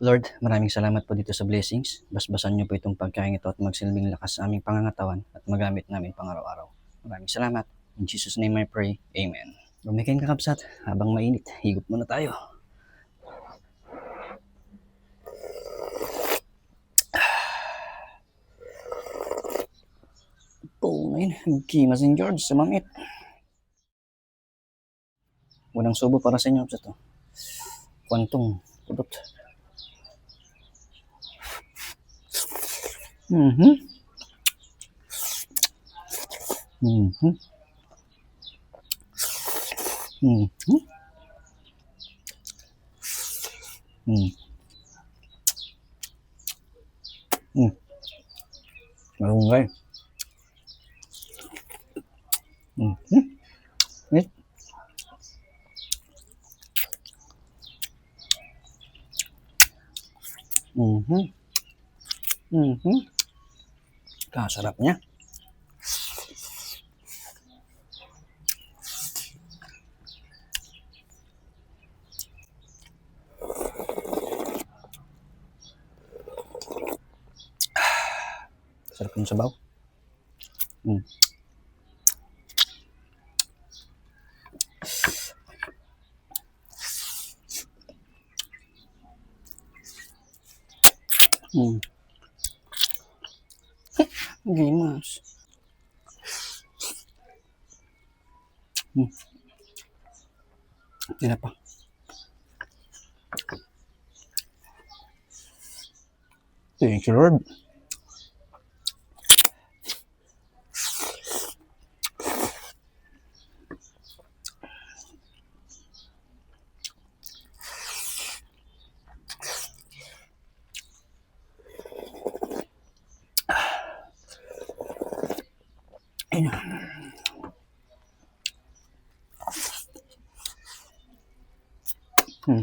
Lord, maraming salamat po dito sa blessings. Basbasan niyo po itong pagkain ito at magsilbing lakas sa aming pangangatawan at magamit namin pang-araw-araw. Maraming salamat. In Jesus' name I pray. Amen. Lumikin ka kapsat, habang mainit, higop muna tayo. Po ngayon, Kima St. George sa mamit. Unang subo para sa inyo kapsat. Kwantong pudot. Mhm. Mhm. Mhm. Mhm. Mhm. Malunggay. Mhm. Wait. Mhm. Mhm. Kasarapnya. Sarap yung sabaw. Hmm. Hmm. Gimas. Hmm. Tira pa. Thank you, Lord. Ayun. Hmm.